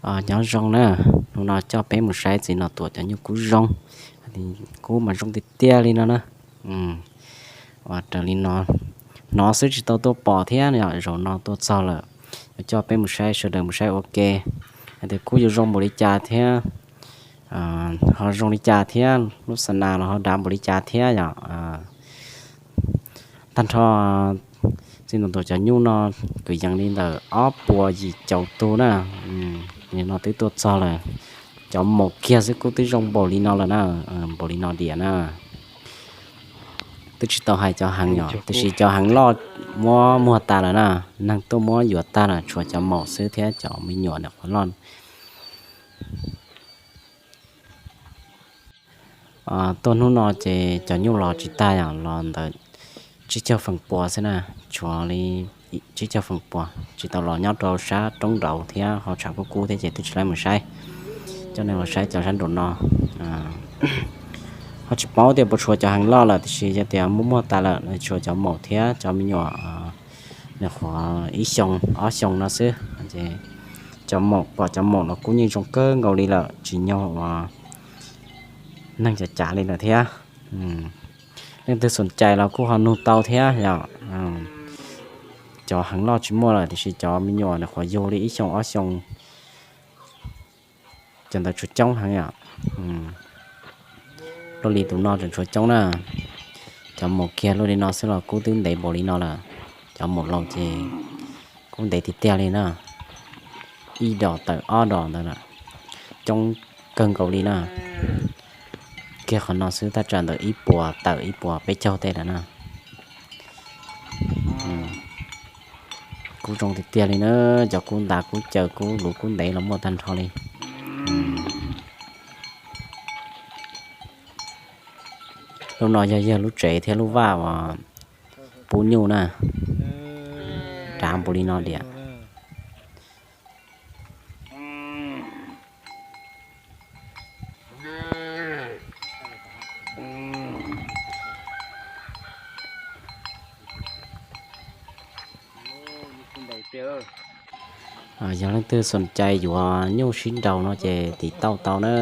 Nyob zoo na, hnub no coj peb mus saib txiv Nom Tuam cov nyuj kub zoo, kub mas zoo tiag tiag li no na. Ua raws li no, hnov xwb tsis tau tuaj pom thiab, zaum no tuaj txog lawm, yuav coj peb mus saib, sawv daws mus saib ua ke, hais tias kub yuav zoo npaum li cas thiab ho zoo li cas thiab lub xa nas los ho dav npaum li cas thiab yom. Tag nrho txiv Nom Tuam cov nyuj no kwv yees li ntawm ob puas yim caum tug na. Nim no twb tuaj txog lawm, cov maum kiag xwb kub twb zoo npaum li no lawm na, npaum li no diam na. Twb tsis tau hais cov heev yom, tiam sis cov heev loj muab muag tas lawm na, neeg tuaj muab yuav tag lawm, tshuav cov maum xwb thiab cov me nyuam ntawm qhov loj. Tuaj hnub no ces cov nyuj los tsis tag yom, los ntawm tsib caug feem pua xwb na, tshuav li tsib caug feem pua, tsis tau los nyob rau sab roob nraud thiab ho tshav kub kub thiab ces twb tsis laib mus saib. Coj nej los saib cov sab nraum no. Ho tsis paub tias puas tshuav cov heev loj lawm, tiam sis yog tias muab muag tas lawm, tshuav cov maum thiab cov me nyuam nws qhuav ib xyoo ob xyoo no xwb. Ces cov maum, pom cov maum los kub yeej zoo kawg nkaus li lawm, tsis nyog uas neeg cav cav li lawm thiab. Leej twg xoom cai los kuj ho nug tau thiab yom. Cov heev loj tsis muaj lawm, tiam sis cov me nyuam nws qhuav yug li ib xyoo ob xyoo, cov ntawd tshuav coob heev yom. Luaj li tus no tseem tshuav coob na. Cov maum kiag luaj li no xwb los kub twb ntev npaum li no lawm. Cov maum laus ces kub ntev tiag tiag li na, ib dos tawm ob dos ntawd lawm, coob kawg nkaus li na. Kiag qhov no xwb thaj tsam ntawm ib puas tawm ib puas peb caug tej lawm na. Kub zoo tiag tiag li na, cov kub ntas kub caw kub luv kub ntev los muaj tag nrho li. Lub no yog yawg lub tsev thiab lub vaj uas pub nyuj na, dav npaum li no diam. Yog leej twg xoom cai yuav nyuj sib nraus no ces tim tauj tau na.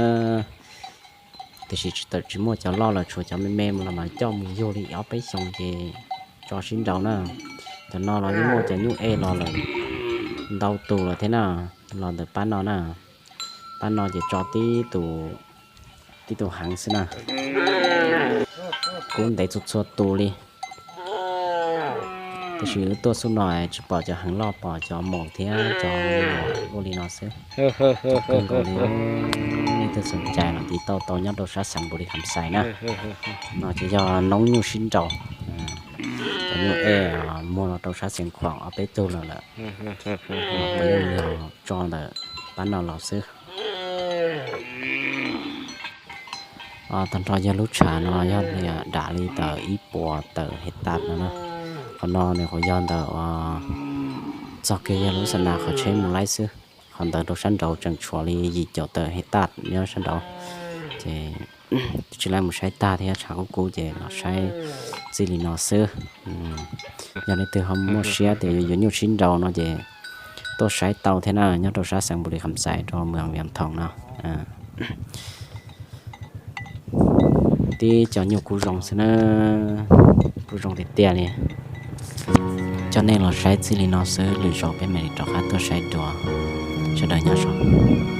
Tiam sis tsis tawm tsis muaj cov loj lawm, tshuav cov me me los mas coj mus yug li ob peb xyoos ces tso sib nraus na. Cov no los yeej muaj cov nyuj ej los lawm ntau tus lawm thiab na, los ntawm pab no na. Pab no ces tso tib tus, tib tus heev xwb na. Kub ntev txhua txhua tus li. Tiam sis wb tuaj xub no tsis pom cov heev loj, pom cov maum thiab cov ua li no xwb. Kawg nkaus li, leej twg xoom cai los tiv tauj tau nyob rau sab xeev Npus Lis Kham Xais na. No ces yog noob nyuj sib nraus, cov nyuj ej muag los rau sab Xeev Khuam ob peb tug lawm lawm. Tso ntawm pab no los xwb. Tag nrho yog lub tshav no yog li dam li tawm ib puas tawm hej tas no na. Qhov no nws qhuav yog ntawm txog kiag yog lub xa nas qhov tsheb mus laib xwb. Qhov ntawd rau sab nraud tseem tshuav li yim caum tawm hej tas nyob sab nraud. Ces twb tsis laib mus saib tag thiab tshav kub kub ces los saib txij li no xwb. Yog leej twg ho muaj siab tias yuav nyuj sib nraus no ces tuaj saib tau thiab na, nyob rau sab xeev Npus Lis Kham Xais rau moos Vias Thoom no. Tib cov nyuj kub zoo xwb na, kub zoo tiag tiag li. Coj nej los saib txij li no xwb, lwm zaus peb mam li rov qab tuaj saib dua. Sawv daws nyob zoo.